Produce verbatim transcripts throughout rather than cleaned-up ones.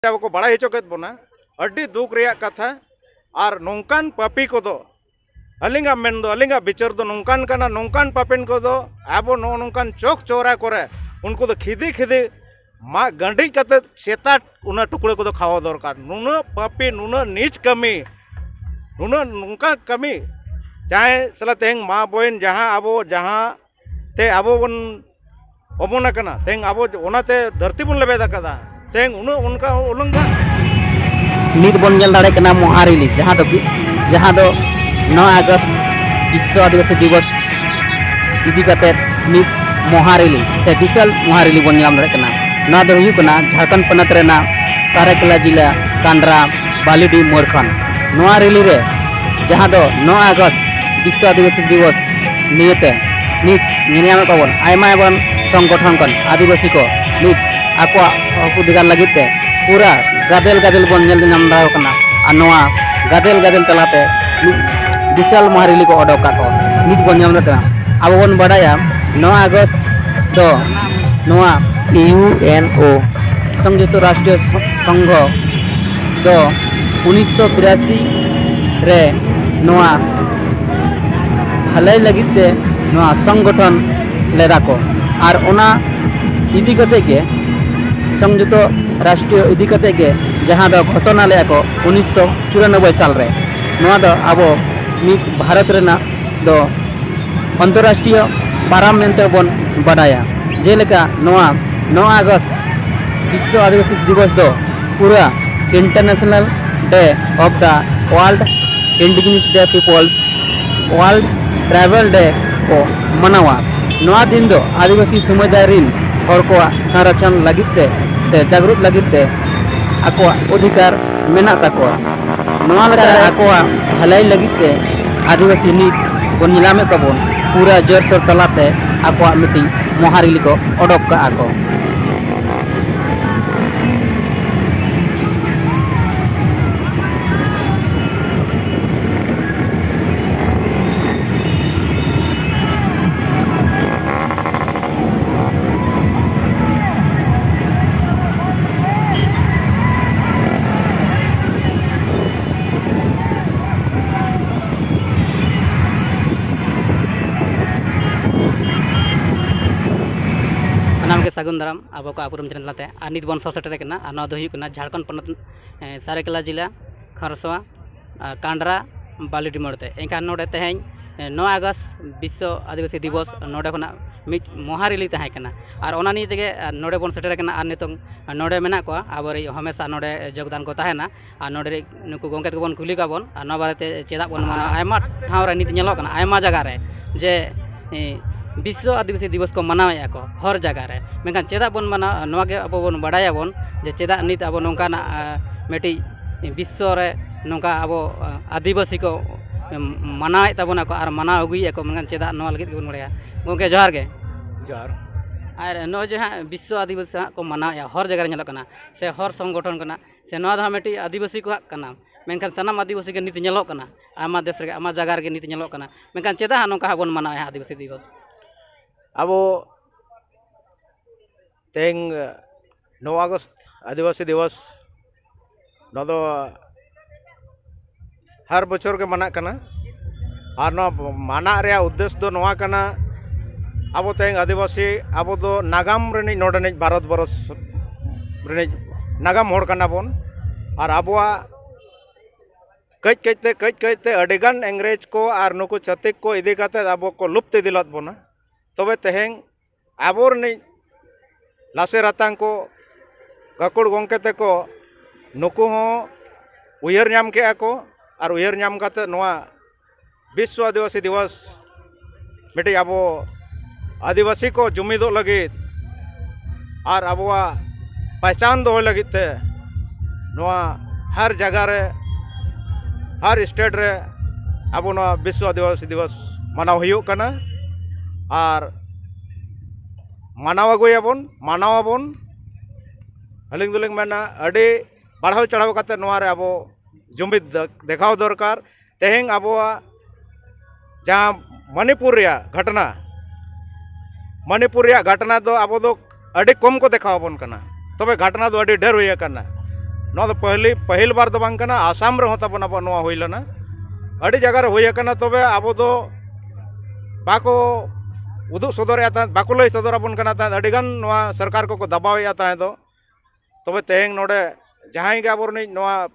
ᱟᱵᱚ ᱠᱚ ᱵᱟᱲᱟᱭ ᱦᱚᱪᱚ ᱠᱮᱫ ᱵᱚᱱᱟ᱾ ᱟᱹᱰᱤ ᱫᱩᱠ ᱨᱮᱭᱟᱜ ᱠᱟᱛᱷᱟ᱾ ᱟᱨ ᱱᱚᱝᱠᱟᱱ ᱯᱟᱯᱤ ᱠᱚᱫᱚ, ᱟᱹᱞᱤᱧᱟᱜ ᱢᱮᱱ ᱫᱚ, ᱟᱹᱞᱤᱧᱟᱜ ᱵᱤᱪᱟᱹᱨ ᱫᱚ ᱱᱚᱝᱠᱟᱱ ᱠᱟᱱᱟ, ᱱᱚᱝᱠᱟᱱ ᱯᱟᱯᱤᱱ ᱠᱚᱫᱚ ᱟᱵᱚ ᱱᱚᱜᱼᱚ ᱱᱚᱝᱠᱟᱱ ᱪᱚᱠ ᱪᱚᱣᱨᱟ ᱠᱚᱨᱮ ᱩᱱᱠᱩ ᱫᱚ ᱠᱷᱤᱫᱤ ᱠᱷᱤᱫᱤ ᱢᱟᱜ ᱜᱟᱹᱰᱤᱡ ᱠᱟᱛᱮ ᱥᱮᱛᱟ ᱚᱱᱟ ᱴᱩᱠᱲᱟᱹ ᱠᱚᱫᱚ ᱠᱷᱟᱣᱟ ᱫᱚᱨᱠᱟᱨ᱾ ᱱᱩᱱᱟᱹᱜ ᱯᱟᱯᱤ, ᱱᱩᱱᱟᱹᱜ ᱱᱤᱪ ᱠᱟᱹᱢᱤ, ᱱᱩᱱᱟᱹᱜ ᱱᱚᱝᱠᱟ ᱠᱟᱹᱢᱤ, ᱪᱟᱦᱮ ᱥᱟᱞᱟ ᱛᱮᱦᱮᱧ ᱢᱟ ᱵᱚᱭᱮᱱ ᱡᱟᱦᱟᱸ ᱟᱵᱚ ᱡᱟᱦᱟᱸ ᱛᱮ ᱟᱵᱚ ᱵᱚᱱ ᱚᱢᱚᱱ ᱟᱠᱟᱱᱟ, ᱛᱮᱦᱮᱧ ᱟᱵᱚ ᱚᱱᱟᱛᱮ ᱫᱷᱟᱹᱨᱛᱤ ᱵᱚᱱ ᱞᱮᱵᱮᱫ ᱟᱠᱟᱫᱟ, ᱛᱮᱦᱮᱧ ᱩᱱᱟᱹᱜ ᱚᱱᱠᱟ ᱩᱱᱟᱹᱝ ᱜᱟᱱ᱾ ᱱᱤᱛ ᱵᱚᱱ ᱧᱮᱞ ᱫᱟᱲᱮᱭᱟᱜ ᱠᱟᱱᱟ ᱢᱚᱦᱟ ᱨᱮᱞᱤ, ᱡᱟᱦᱟᱸ ᱫᱚ ᱵᱤ-, ᱡᱟᱦᱟᱸ ᱫᱚ ᱱᱚᱭ ᱟᱜᱚᱥᱴ ᱵᱤᱥᱥᱚ ᱟᱹᱫᱤᱵᱟᱹᱥᱤ ᱫᱤᱵᱚᱥ ᱤᱫᱤ ᱠᱟᱛᱮ ᱱᱤᱛ ᱢᱚᱦᱟ ᱨᱮᱞᱤ ᱥᱮ ᱵᱤᱥᱟᱞ ᱢᱚᱦᱟ ᱨᱮᱞᱤ ᱵᱚᱱ ᱧᱮᱞ ᱫᱟᱲᱮᱭᱟᱜ ᱠᱟᱱᱟ᱾ ᱱᱚᱣᱟ ᱫᱚ ᱦᱩᱭᱩᱜ ᱠᱟᱱᱟ ᱡᱷᱟᱲᱠᱷᱚᱸᱰ ᱯᱚᱱᱚᱛ ᱨᱮᱱᱟᱜ ᱥᱟᱨᱟᱭᱠᱮᱞᱟ ᱡᱤᱞᱟ ᱠᱟᱱᱰᱨᱟ ᱵᱟᱞᱤᱰᱤ ᱢᱳᱲ ᱠᱷᱚᱱ᱾ ᱱᱚᱣᱟ ᱨᱮᱞᱤ ᱨᱮ ᱡᱟᱦᱟᱸ ᱫᱚ ᱱᱚᱭ ᱟᱜᱚᱥᱴ ᱵᱤᱥᱥᱚ ᱟᱹᱫᱤᱵᱟᱹᱥᱤ ᱫᱤᱵᱚᱥ ᱱᱤᱭᱟᱹᱛᱮ ᱱᱤᱛ ᱧᱮᱞ ᱧᱟᱢᱮᱫ ᱠᱚᱣᱟ ᱵᱚᱱ ᱟᱭᱢᱟ ᱟᱭᱢᱟ ᱥᱚᱝᱜᱚᱴᱷᱚᱱ ᱠᱷᱚᱱ ᱟᱹᱫᱤᱵᱟᱹᱥᱤ ᱠᱚ ᱱᱤᱛ ᱟᱠᱚᱣᱟᱜ ᱦᱚᱠ ᱚᱫᱷᱤᱠᱟᱨ ᱞᱟᱹᱜᱤᱫ ᱛᱮ ᱯᱩᱨᱟᱹ ᱜᱟᱫᱮᱞ ᱜᱟᱫᱮᱞ ᱵᱚᱱ ᱧᱮᱞ ᱧᱟᱢ ᱫᱟᱲᱮᱭᱟᱠᱚ ᱠᱟᱱᱟ᱾ ᱟᱨ ᱱᱚᱣᱟ ᱜᱟᱫᱮᱞ ᱜᱟᱫᱮᱞ ᱛᱟᱞᱟᱛᱮ ᱢᱤᱫ ᱵᱤᱥᱟᱞ ᱢᱚᱦᱟ ᱨᱮᱞᱤ ᱠᱚ ᱚᱰᱚᱠ ᱠᱟᱜ ᱠᱚ ᱱᱤᱛ ᱵᱚᱱ ᱧᱟᱢ ᱫᱟᱲᱮᱭᱟᱜ ᱠᱟᱱᱟ᱾ ᱟᱵᱚ ᱵᱚᱱ ᱵᱟᱰᱟᱭᱟ ᱱᱚᱭ ᱟᱜᱚᱥᱴ ᱫᱚ ᱱᱚᱣᱟ ᱤᱭᱩ ᱮᱱ ᱳ ᱥᱚᱝᱡᱩᱠᱛᱚ ᱨᱟᱥᱴᱨᱤᱭᱚ ᱥᱚᱝᱜᱷᱚ ᱫᱚ ᱩᱱᱤᱥᱥᱚ ᱵᱤᱨᱟᱥᱤ ᱨᱮ ᱱᱚᱣᱟ ᱵᱷᱟᱹᱞᱟᱹᱭ ᱞᱟᱹᱜᱤᱫ ᱛᱮ ᱱᱚᱣᱟ ᱥᱚᱝᱜᱚᱴᱷᱚᱱ ᱞᱮᱫᱟ ᱠᱚ᱾ ᱟᱨ ᱚᱱᱟ ᱤᱫᱤ ᱠᱟᱛᱮ ᱜᱮ ᱥᱚᱝᱡᱩᱠᱛᱚ ᱨᱟᱥᱴᱨᱤᱭᱚ ᱤᱫᱤ ᱠᱟᱛᱮ ᱜᱮ ᱡᱟᱦᱟᱸ ᱫᱚ ᱜᱷᱳᱥᱚᱱᱟ ᱞᱮᱫᱼᱟ ᱠᱚ ᱩᱱᱤᱥᱥᱚ ᱪᱩᱨᱟᱱᱚᱵᱵᱳᱭ ᱥᱟᱞ ᱨᱮ᱾ ᱱᱚᱣᱟ ᱫᱚ ᱟᱵᱚ ᱢᱤᱫ ᱵᱷᱟᱨᱚᱛ ᱨᱮᱱᱟᱜ ᱫᱚ ᱟᱱᱛᱚᱨᱨᱟᱥᱴᱨᱤᱭᱚ ᱯᱟᱨᱟᱵᱽ ᱢᱮᱱᱛᱮ ᱵᱚᱱ ᱵᱟᱰᱟᱭᱟ᱾ ᱡᱮᱞᱮᱠᱟ ᱱᱚᱣᱟ ᱱᱚᱭ ᱟᱜᱚᱥᱴ ᱵᱤᱥᱥᱚ ᱟᱹᱫᱤᱵᱟᱹᱥᱤ ᱫᱤᱵᱚᱥ ᱫᱚ ᱯᱩᱨᱟᱹ International Day of the World Indigenous Day Peoples, World Tribal Day ᱠᱚ ᱢᱟᱱᱟᱣᱟ᱾ ᱱᱚᱣᱟ ᱫᱤᱱ ᱫᱚ ᱟᱹᱫᱤᱵᱟᱹᱥᱤ ᱥᱚᱢᱩᱫᱟᱭ ᱨᱤᱱ ᱦᱚᱲ ᱠᱚᱣᱟᱜ ᱥᱚᱝᱨᱚᱠᱷᱚᱱ ᱞᱟᱹᱜᱤᱫ ᱛᱮ ᱥᱮ ᱡᱟᱜᱽᱨᱩᱛ ᱞᱟᱹᱜᱤᱫ ᱛᱮ ᱟᱠᱚᱣᱟᱜ ᱚᱫᱷᱤᱠᱟᱨ ᱢᱮᱱᱟᱜ ᱛᱟᱠᱚᱣᱟ᱾ ᱱᱚᱣᱟ ᱞᱮᱠᱟᱛᱮ ᱟᱠᱚᱣᱟᱜ ᱵᱷᱟᱹᱞᱟᱹᱭ ᱞᱟᱹᱜᱤᱫ ᱛᱮ ᱟᱹᱫᱤᱵᱟᱹᱥᱤ ᱱᱤᱛ ᱵᱚᱱ ᱧᱮᱞᱟᱢᱮᱫ ᱠᱚᱣᱟ ᱵᱚᱱ ᱯᱩᱨᱟᱹ ᱡᱳᱨᱥᱳᱨ ᱛᱟᱞᱟᱛᱮ ᱟᱠᱚᱣᱟᱜ ᱢᱤᱫᱴᱤᱡ ᱢᱚᱦᱟ ᱨᱮᱞᱤ ᱠᱚ ᱚᱰᱚᱠ ᱠᱟᱜᱼᱟ ᱠᱚ᱾ ᱥᱟᱹᱜᱩᱱ ᱫᱟᱨᱟᱢ ᱟᱵᱚ ᱠᱚ ᱟᱯᱩᱨᱩᱢ ᱪᱮᱱᱮᱞ ᱛᱟᱞᱟᱛᱮ᱾ ᱟᱨ ᱱᱤᱛ ᱵᱚᱱ ᱥᱚᱦᱚᱨ ᱥᱮᱴᱮᱨ ᱟᱠᱟᱱᱟ, ᱟᱨ ᱱᱚᱣᱟ ᱫᱚ ᱦᱩᱭᱩᱜ ᱠᱟᱱᱟ ᱡᱷᱟᱲᱠᱷᱚᱸᱰ ᱯᱚᱱᱚᱛ, ᱮ, ᱥᱟᱨᱟᱭᱠᱮᱞᱟ ᱡᱮᱞᱟ, ᱠᱷᱟᱨᱥᱚᱣᱟ, ᱟᱨ ᱠᱟᱱᱰᱨᱟ ᱵᱟᱞᱤᱰᱤ ᱢᱳᱲ ᱛᱮ᱾ ᱮᱱᱠᱷᱟᱱ ᱱᱚᱰᱮ ᱛᱮᱦᱮᱧ, ᱮ, ᱱᱚᱣᱟ ᱟᱜᱚᱥᱴ ᱵᱤᱥᱥᱚ ᱟᱹᱫᱤᱵᱟᱹᱥᱤ ᱫᱤᱵᱚᱥ, ᱱᱚᱰᱮ ᱠᱷᱚᱱᱟᱜ ᱢᱤᱫ ᱢᱚᱦᱟ ᱨᱮᱞᱤ ᱛᱟᱦᱮᱸ ᱠᱟᱱᱟ᱾ ᱟᱨ ᱚᱱᱟ ᱱᱤᱭᱮ ᱛᱮᱜᱮ, ᱟᱨ ᱱᱚᱰᱮ ᱵᱚᱱ ᱥᱮᱴᱮᱨ ᱟᱠᱟᱱᱟ᱾ ᱟᱨ ᱱᱤᱛᱚᱝ ᱱᱚᱰᱮ ᱢᱮᱱᱟᱜ ᱠᱚᱣᱟ ᱟᱵᱚᱨᱮᱱ ᱦᱚᱢᱮᱥᱟ ᱱᱚᱰᱮ ᱡᱳᱜᱽᱫᱟᱱ ᱠᱚ ᱛᱟᱦᱮᱱᱟ᱾ ᱟᱨ ᱱᱚᱰᱮ ᱨᱮ ᱱᱩᱠᱩ ᱜᱚᱢᱠᱮ ᱛᱟᱠᱚ ᱵᱚᱱ ᱠᱩᱞᱤ ᱠᱚᱣᱟ ᱵᱚᱱ, ᱟᱨ ᱱᱚᱣᱟ ᱵᱟᱨᱮᱛᱮ ᱪᱮᱫᱟᱜ ᱵᱚᱱ ᱢᱟᱱᱟᱣᱟ᱾ ᱟᱭᱢᱟ ᱴᱷᱟᱶ ᱨᱮ ᱱᱤᱛ ᱧᱮᱞᱚᱜ ᱠᱟᱱᱟ, ᱟᱭᱢᱟ ᱡᱟᱭᱜᱟ ᱨᱮ, ᱡᱮ, ᱮ, ᱵᱤᱥᱥᱚ ᱟᱹᱫᱤᱵᱟᱹᱥᱤ ᱫᱤᱵᱚᱥ ᱠᱚ ᱢᱟᱱᱟᱣᱮᱫᱼᱟ ᱠᱚ ᱦᱚᱨ ᱡᱟᱭᱜᱟ ᱨᱮ᱾ ᱢᱮᱱᱠᱷᱟᱱ ᱪᱮᱫᱟᱜ ᱵᱚᱱ ᱢᱟᱱᱟᱣᱟ, ᱱᱚᱣᱟ ᱜᱮ ᱟᱵᱚ ᱵᱚᱱ ᱵᱟᱰᱟᱭᱟᱵᱚᱱ ᱡᱮ ᱪᱮᱫᱟᱜ ᱱᱤᱛ ᱟᱵᱚ ᱱᱚᱝᱠᱟᱱᱟᱜ, ᱟ, ᱢᱤᱫᱴᱤᱡ ᱵᱤᱥᱥᱚ ᱨᱮ ᱱᱚᱝᱠᱟ ᱟᱵᱚ, ᱟ, ᱟᱹᱫᱤᱵᱟᱹᱥᱤ ᱠᱚ, ᱮᱢ, ᱢᱟᱱᱟᱣᱮᱫ ᱛᱟᱵᱚᱱᱟ ᱠᱚ ᱟᱨ ᱢᱟᱱᱟᱣ ᱟᱹᱜᱩᱭᱮᱫᱼᱟ ᱠᱚ᱾ ᱢᱮᱱᱠᱷᱟᱱ ᱪᱮᱫᱟᱜ ᱱᱚᱣᱟ ᱞᱟᱹᱜᱤᱫ ᱜᱮᱵᱚᱱ ᱵᱟᱲᱟᱭᱟ? ᱜᱚᱢᱠᱮ, ᱡᱚᱦᱟᱨ ᱜᱮ᱾ ᱡᱚᱦᱟᱨ᱾ ᱟᱨ ᱱᱚᱜᱼᱚᱭ ᱡᱮ ᱦᱟᱸᱜ ᱵᱤᱥᱥᱚ ᱟᱹᱫᱤᱵᱟᱹᱥᱤ ᱦᱟᱸᱜ ᱠᱚ ᱢᱟᱱᱟᱣᱮᱫᱼᱟ, ᱦᱚᱨ ᱡᱟᱭᱜᱟ ᱨᱮ ᱧᱮᱞᱚᱜ ᱠᱟᱱᱟ, ᱥᱮ ᱦᱚᱨ ᱥᱚᱝᱜᱚᱴᱷᱚᱱ ᱠᱟᱱᱟ, ᱥᱮ ᱱᱚᱣᱟ ᱫᱚ ᱦᱟᱸᱜ ᱢᱤᱫᱴᱤᱡ ᱟᱹᱫᱤᱵᱟᱹᱥᱤ ᱠᱚᱣᱟᱜ ᱠᱟᱱᱟ, ᱢᱮᱱᱠᱷᱟᱱ ᱥᱟᱱᱟᱢ ᱟᱹᱫᱤᱵᱟᱹᱥᱤ ᱜᱮ ᱱᱤᱛ ᱧᱮᱞᱚᱜ ᱠᱟᱱᱟ, ᱟᱭᱢᱟ ᱫᱮᱥ ᱨᱮᱜᱮ, ᱟᱭᱢᱟ ᱡᱟᱭᱜᱟ ᱨᱮᱜᱮ ᱱᱤᱛ ᱧᱮᱞᱚᱜ ᱠᱟᱱᱟ᱾ ᱢᱮᱱᱠᱷᱟᱱ ᱪᱮᱫᱟᱜ ᱦᱟᱸᱜ ᱱᱚᱝᱠᱟ ᱦᱟᱸᱜ ᱵᱚᱱ ᱢᱟᱱᱟᱣᱮᱫᱼᱟ ᱦᱟᱸᱜ ᱟᱹᱫᱤᱵᱟᱹᱥᱤ ᱫᱤᱵᱚᱥ? ᱟᱵᱚ ᱛᱮᱦᱮᱧ ᱱᱚ ᱟᱜᱚᱥᱴ ᱟᱹᱫᱤᱵᱟᱹᱥᱤ ᱫᱤᱵᱚᱥ, ᱱᱚᱣᱟ ᱫᱚ ᱦᱟᱨ ᱵᱚᱪᱷᱚᱨ ᱜᱮ ᱢᱟᱱᱟᱜ ᱠᱟᱱᱟ᱾ ᱟᱨ ᱱᱚᱣᱟ ᱢᱟᱱᱟᱜ ᱨᱮᱭᱟᱜ ᱩᱫᱽᱫᱮᱥ ᱫᱚ ᱱᱚᱣᱟ ᱠᱟᱱᱟ, ᱟᱵᱚ ᱛᱮᱦᱮᱧ ᱟᱹᱫᱤᱵᱟᱹᱥᱤ, ᱟᱵᱚ ᱫᱚ ᱱᱟᱜᱟᱢ ᱨᱤᱱᱤᱡ, ᱱᱚᱰᱮᱱᱤᱡ ᱵᱷᱟᱨᱚᱛ ᱵᱚᱨᱚᱥ ᱨᱤᱱᱤᱡ ᱱᱟᱜᱟᱢ ᱦᱚᱲ ᱠᱟᱱᱟ ᱵᱚᱱ᱾ ᱟᱨ ᱟᱵᱚᱣᱟᱜ ᱠᱟᱹᱡ ᱠᱟᱹᱡ ᱛᱮ, ᱠᱟᱹᱡ ᱠᱟᱹᱡ ᱛᱮ ᱟᱹᱰᱤᱜᱟᱱ ᱤᱝᱨᱮᱡᱽ ᱠᱚ ᱟᱨ ᱱᱩᱠᱩ ᱪᱷᱟᱹᱛᱤᱠ ᱠᱚ ᱤᱫᱤ ᱠᱟᱛᱮ ᱟᱵᱚ ᱠᱚ ᱞᱩᱯᱛ ᱤᱫᱤ ᱞᱮᱫ ᱵᱚᱱᱟ᱾ ᱛᱚᱵᱮ ᱛᱮᱦᱮᱧ ᱟᱵᱚ ᱨᱤᱱᱤᱡ ᱞᱟᱥᱮᱨ ᱦᱟᱛᱟᱝ ᱠᱚ, ᱜᱟᱹᱠᱷᱩᱲ ᱜᱚᱢᱠᱮ ᱛᱟᱠᱚ, ᱱᱩᱠᱩ ᱦᱚᱸ ᱩᱭᱦᱟᱹᱨ ᱧᱟᱢ ᱠᱮᱜᱼᱟ ᱠᱚ᱾ ᱟᱨ ᱩᱭᱦᱟᱹᱨ ᱧᱟᱢ ᱠᱟᱛᱮ ᱱᱚᱣᱟ ᱵᱤᱥᱥᱚ ᱟᱹᱫᱤᱵᱟᱹᱥᱤ ᱫᱤᱵᱚᱥ ᱢᱤᱫᱴᱤᱡ ᱟᱵᱚ ᱟᱹᱫᱤᱵᱟᱹᱥᱤ ᱠᱚ ᱡᱩᱢᱤᱫᱚᱜ ᱞᱟᱹᱜᱤᱫ ᱟᱨ ᱟᱵᱚᱣᱟᱜ ᱯᱟᱭᱪᱟᱱ ᱫᱚᱦᱚᱭ ᱞᱟᱹᱜᱤᱫ ᱛᱮ ᱱᱚᱣᱟ ᱦᱟᱨ ᱡᱟᱭᱜᱟ ᱨᱮ, ᱦᱟᱨ ᱥᱴᱮᱴ ᱨᱮ ᱟᱵᱚ ᱱᱚᱣᱟ ᱵᱤᱥᱥᱚ ᱟᱹᱫᱤᱵᱟᱹᱥᱤ ᱫᱤᱵᱚᱥ ᱢᱟᱱᱟᱣ ᱦᱩᱭᱩᱜ ᱠᱟᱱᱟ᱾ ᱟᱨ ᱢᱟᱱᱟᱣ ᱟᱹᱜᱩᱭᱟᱵᱚᱱ, ᱢᱟᱱᱟᱣ ᱟᱵᱚᱱ᱾ ᱟᱹᱞᱤᱧ ᱫᱚᱞᱤᱧ ᱢᱮᱱᱟ, ᱟᱹᱰᱤ ᱵᱟᱲᱦᱟᱣ ᱪᱟᱲᱦᱟᱣ ᱠᱟᱛᱮ ᱱᱚᱣᱟ ᱨᱮ ᱟᱵᱚ ᱡᱩᱢᱤᱫ ᱫᱮ-, ᱫᱮᱠᱷᱟᱣ ᱫᱚᱨᱠᱟᱨ᱾ ᱛᱮᱦᱮᱧ ᱟᱵᱚᱣᱟᱜ ᱡᱟᱦᱟᱸ ᱢᱚᱱᱤᱯᱩᱨ ᱨᱮᱭᱟᱜ ᱜᱷᱚᱴᱚᱱᱟ, ᱢᱚᱱᱤᱯᱩᱨ ᱨᱮᱭᱟᱜ ᱜᱷᱚᱴᱚᱱᱟ ᱫᱚ ᱟᱵᱚ ᱫᱚ ᱟᱹᱰᱤ ᱠᱚᱢ ᱠᱚ ᱫᱮᱠᱷᱟᱣ ᱟᱵᱚᱱ ᱠᱟᱱᱟ, ᱛᱚᱵᱮ ᱜᱷᱚᱴᱚᱱᱟ ᱫᱚ ᱟᱹᱰᱤ ᱰᱷᱮᱨ ᱦᱩᱭ ᱟᱠᱟᱱᱟ᱾ ᱱᱚᱣᱟ ᱫᱚ ᱯᱟᱹᱦᱞᱤ, ᱯᱟᱹᱦᱤᱞ ᱵᱟᱨ ᱫᱚ ᱵᱟᱝ ᱠᱟᱱᱟ, ᱟᱥᱟᱢ ᱨᱮᱦᱚᱸ ᱛᱟᱵᱚᱱ ᱟᱵᱚᱣᱟᱜ ᱱᱚᱣᱟ ᱦᱩᱭ ᱞᱮᱱᱟ, ᱟᱹᱰᱤ ᱡᱟᱭᱜᱟ ᱨᱮ ᱦᱩᱭ ᱟᱠᱟᱱᱟ, ᱛᱚᱵᱮ ᱟᱵᱚ ᱫᱚ ᱵᱟᱠᱚ ᱩᱫᱩᱜ ᱥᱚᱫᱚᱨᱮᱫᱼᱟ ᱛᱟᱦᱮᱸᱫ, ᱵᱟᱠᱚ ᱞᱟᱹᱭ ᱥᱚᱫᱚᱨ ᱟᱵᱚᱱ ᱠᱟᱱᱟ ᱛᱟᱦᱮᱸᱫ᱾ ᱟᱹᱰᱤᱜᱟᱱ ᱱᱚᱣᱟ ᱥᱚᱨᱠᱟᱨ ᱠᱚᱠᱚ ᱫᱟᱵᱟᱣᱮᱫᱼᱟ ᱛᱟᱦᱮᱸ ᱫᱚ᱾ ᱛᱚᱵᱮ ᱛᱮᱦᱮᱧ ᱱᱚᱰᱮ ᱡᱟᱦᱟᱸᱭ ᱜᱮ ᱟᱵᱚ ᱨᱤᱱᱤᱡ ᱱᱚᱣᱟ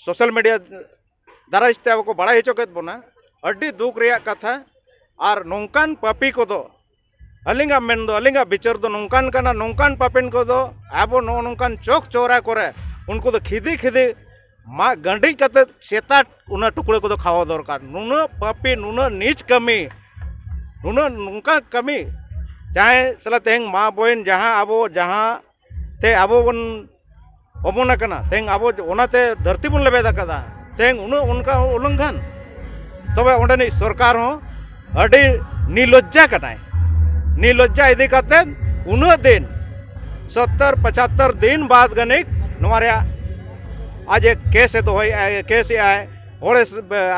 ᱥᱳᱥᱟᱞ ᱢᱤᱰᱤᱭᱟ ᱫᱟᱨᱟᱭ ᱛᱮ ᱟᱵᱚ ᱠᱚ ᱵᱟᱲᱟᱭ ᱦᱚᱪᱚ ᱠᱮᱫ ᱵᱚᱱᱟ, ᱟᱹᱰᱤ ᱫᱩᱠ ᱨᱮᱭᱟᱜ ᱠᱟᱛᱷᱟ᱾ ᱟᱨ ᱱᱚᱝᱠᱟᱱ ᱯᱟᱯᱤ ᱠᱚᱫᱚ, ᱟᱹᱞᱤᱧᱟᱜ ᱢᱮᱱ ᱫᱚ, ᱟᱹᱞᱤᱧᱟᱜ ᱵᱤᱪᱟᱹᱨ ᱫᱚ ᱱᱚᱝᱠᱟᱱ ᱠᱟᱱᱟ, ᱱᱚᱝᱠᱟᱱ ᱯᱟᱯᱤᱱ ᱠᱚᱫᱚ ᱟᱵᱚ ᱱᱚᱜᱼᱚ ᱱᱚᱝᱠᱟᱱ ᱪᱚᱠ ᱪᱚᱣᱨᱟ ᱠᱚᱨᱮ ᱩᱱᱠᱩ ᱫᱚ ᱠᱷᱤᱫᱤ ᱠᱷᱤᱫᱤ ᱢᱟᱜ ᱜᱟᱹᱰᱤᱡ ᱠᱟᱛᱮ ᱥᱮᱛᱟ ᱚᱱᱟ ᱴᱩᱠᱲᱟᱹ ᱠᱚᱫᱚ ᱠᱷᱟᱣᱟ ᱫᱚᱨᱠᱟᱨ᱾ ᱱᱩᱱᱟᱹᱜ ᱯᱟᱯᱤ, ᱱᱩᱱᱟᱹᱜ ᱱᱤᱪ ᱠᱟᱹᱢᱤ, ᱱᱩᱱᱟᱹᱜ ᱱᱚᱝᱠᱟ ᱠᱟᱹᱢᱤ, ᱡᱟᱦᱟᱸᱭ ᱥᱟᱞᱟᱜ ᱛᱮᱦᱮᱧ ᱢᱟ ᱵᱚᱭᱮᱱ ᱡᱟᱦᱟᱸ ᱟᱵᱚ ᱡᱟᱦᱟᱸ ᱛᱮ ᱟᱵᱚ ᱵᱚᱱ ᱚᱢᱚᱱ ᱟᱠᱟᱱᱟ, ᱛᱮᱦᱮᱧ ᱟᱵᱚ ᱚᱱᱟᱛᱮ ᱫᱷᱟᱹᱨᱛᱤ ᱵᱚᱱ ᱞᱮᱵᱮᱫ ᱟᱠᱟᱫᱟ, ᱛᱮᱦᱮᱧ ᱩᱱᱟᱹᱜ ᱚᱱᱠᱟ ᱩᱞᱞᱚᱝᱜᱷᱚᱱ᱾ ᱛᱚᱵᱮ ᱚᱸᱰᱮᱱᱤᱡ ᱥᱚᱨᱠᱟᱨ ᱦᱚᱸ ᱟᱹᱰᱤ ᱱᱤᱨᱞᱚᱡᱡᱟ ᱠᱟᱱᱟᱭ᱾ ᱱᱤᱨᱞᱚᱡᱡᱟ ᱤᱫᱤ ᱠᱟᱛᱮ ᱩᱱᱟᱹᱜ ᱫᱤᱱ ᱥᱚᱛᱛᱚᱨ ᱯᱚᱪᱟᱛᱛᱚᱨ ᱫᱤᱱ ᱵᱟᱫ ᱜᱟᱱᱤᱠ ᱱᱚᱣᱟ ᱨᱮᱭᱟᱜ ᱟᱡ ᱮ ᱠᱮᱥ ᱮ ᱫᱚᱦᱚᱭᱮᱫᱼᱟᱭ, ᱠᱮᱥ ᱮᱫᱼᱟᱭ, ᱦᱚᱲᱮ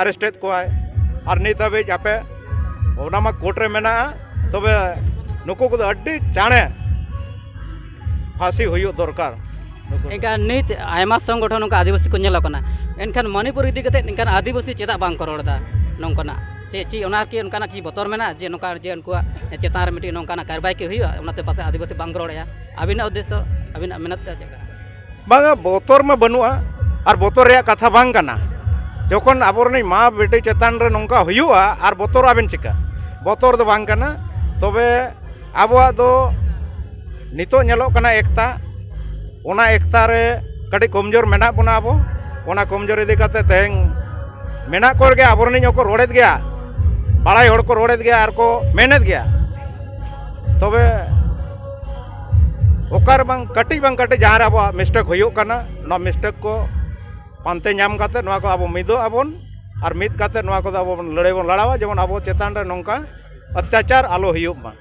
ᱟᱨᱮᱥᱴ ᱮᱫ ᱠᱚᱣᱟᱭ᱾ ᱟᱨ ᱱᱤᱛ ᱦᱟᱹᱵᱤᱡ ᱟᱯᱮ ᱚᱱᱟ ᱢᱟ ᱠᱳᱨᱴ ᱨᱮ ᱢᱮᱱᱟᱜᱼᱟ᱾ ᱛᱚᱵᱮ ᱱᱩᱠᱩ ᱠᱚᱫᱚ ᱟᱹᱰᱤ ᱪᱟᱬᱮ ᱯᱷᱟᱸᱥᱤ ᱦᱩᱭᱩᱜ ᱫᱚᱨᱠᱟᱨ᱾ ᱱᱩᱠᱩ ᱮᱱᱠᱷᱟᱱ ᱱᱤᱛ ᱟᱭᱢᱟ ᱥᱚᱝᱜᱚᱴᱷᱚᱱ ᱱᱚᱝᱠᱟ ᱟᱹᱫᱤᱵᱟᱹᱥᱤ ᱠᱚ ᱧᱮᱞᱚᱜ ᱠᱟᱱᱟ, ᱮᱱᱠᱷᱟᱱ ᱢᱚᱱᱤᱯᱩᱨ ᱤᱫᱤ ᱠᱟᱛᱮ ᱮᱱᱠᱷᱟᱱ ᱟᱹᱫᱤᱵᱟᱹᱥᱤ ᱪᱮᱫᱟᱜ ᱵᱟᱝ ᱠᱚ ᱨᱚᱲ ᱮᱫᱟ? ᱱᱚᱝᱠᱟᱱᱟᱜ ᱪᱮᱫ, ᱪᱮᱫ ᱚᱱᱟ ᱠᱤ ᱚᱱᱠᱟᱱᱟᱜ ᱠᱤ ᱵᱚᱛᱚᱨ ᱢᱮᱱᱟᱜᱼᱟ ᱡᱮ ᱱᱚᱝᱠᱟ ᱡᱮ ᱩᱱᱠᱩᱣᱟᱜ ᱪᱮᱛᱟᱱ ᱨᱮ ᱢᱤᱫᱴᱤᱡ ᱱᱚᱝᱠᱟᱱᱟᱜ ᱠᱟᱨᱵᱟᱭ ᱠᱤ ᱦᱩᱭᱩᱜᱼᱟ, ᱚᱱᱟᱛᱮ ᱯᱟᱥᱮᱡ ᱟᱹᱫᱤᱵᱟᱹᱥᱤ ᱵᱟᱝ ᱠᱚ ᱨᱚᱲᱮᱫᱼᱟ? ᱟᱹᱵᱤᱱᱟᱜ ᱩᱫᱽᱫᱮᱥᱚ, ᱟᱹᱵᱤᱱᱟᱜ ᱢᱮᱱᱟᱛ ᱛᱮ ᱪᱮᱫ ᱞᱮᱠᱟ? ᱵᱟᱝᱟ, ᱵᱚᱛᱚᱨ ᱢᱟ ᱵᱟᱹᱱᱩᱜᱼᱟ, ᱟᱨ ᱵᱚᱛᱚᱨ ᱨᱮᱭᱟᱜ ᱠᱟᱛᱷᱟ ᱵᱟᱝ ᱠᱟᱱᱟ᱾ ᱡᱚᱠᱷᱚᱱ ᱟᱵᱚᱨᱮᱱᱤᱡ ᱢᱟ ᱵᱤᱴᱤ ᱪᱮᱛᱟᱱ ᱨᱮ ᱱᱚᱝᱠᱟ ᱦᱩᱭᱩᱜᱼᱟ, ᱟᱨ ᱵᱚᱛᱚᱨ ᱟᱵᱮᱱ ᱪᱤᱠᱟ? ᱵᱚᱛᱚᱨ ᱫᱚ ᱵᱟᱝ ᱠᱟᱱᱟ᱾ ᱛᱚᱵᱮ ᱟᱵᱚᱣᱟᱜ ᱫᱚ ᱱᱤᱛᱚᱜ ᱧᱮᱞᱚᱜ ᱠᱟᱱᱟ ᱮᱠᱛᱟ, ᱚᱱᱟ ᱮᱠᱛᱟ ᱨᱮ ᱠᱟᱹᱴᱤᱡ ᱠᱚᱢᱡᱳᱨ ᱢᱮᱱᱟᱜ ᱵᱚᱱᱟ ᱟᱵᱚ᱾ ᱚᱱᱟ ᱠᱚᱢᱡᱳᱨ ᱤᱫᱤ ᱠᱟᱛᱮ ᱛᱮᱦᱮᱧ ᱢᱮᱱᱟᱜ ᱠᱚ ᱨᱮᱜᱮ ᱟᱵᱚᱨᱮᱱᱤᱡ ᱦᱚᱸᱠᱚ ᱨᱚᱲᱮᱫ ᱜᱮᱭᱟ, ᱵᱟᱲᱟᱭ ᱦᱚᱲ ᱠᱚ ᱨᱚᱲᱮᱫ ᱜᱮᱭᱟ ᱟᱨ ᱠᱚ ᱢᱮᱱᱮᱫ ᱜᱮᱭᱟ᱾ ᱛᱚᱵᱮ ᱚᱠᱟᱨᱮ ᱵᱟᱝ ᱠᱟᱹᱴᱤᱡ ᱵᱟᱝ ᱠᱟᱹᱴᱤᱡ ᱡᱟᱦᱟᱸ ᱨᱮ ᱟᱵᱚᱣᱟᱜ ᱢᱤᱥᱴᱮᱠ ᱦᱩᱭᱩᱜ ᱠᱟᱱᱟ, ᱚᱱᱟ ᱢᱤᱥᱴᱮᱠ ᱠᱚ ᱯᱟᱱᱛᱮ ᱧᱟᱢ ᱠᱟᱛᱮ ᱱᱚᱣᱟ ᱠᱚ ᱟᱵᱚ ᱢᱤᱫᱚᱜ ᱟᱵᱚᱱ, ᱟᱨ ᱢᱤᱫ ᱠᱟᱛᱮ ᱱᱚᱣᱟ ᱠᱚᱫᱚ ᱟᱵᱚ ᱵᱚᱱ ᱞᱟᱹᱲᱟᱹᱭ ᱵᱚᱱ ᱞᱟᱲᱟᱣᱟ, ᱡᱮᱢᱚᱱ ᱟᱵᱚ ᱪᱮᱛᱟᱱ ᱨᱮ ᱱᱚᱝᱠᱟ ᱚᱛᱛᱟᱪᱟᱨ ᱟᱞᱚ ᱦᱩᱭᱩᱜ ᱢᱟ᱾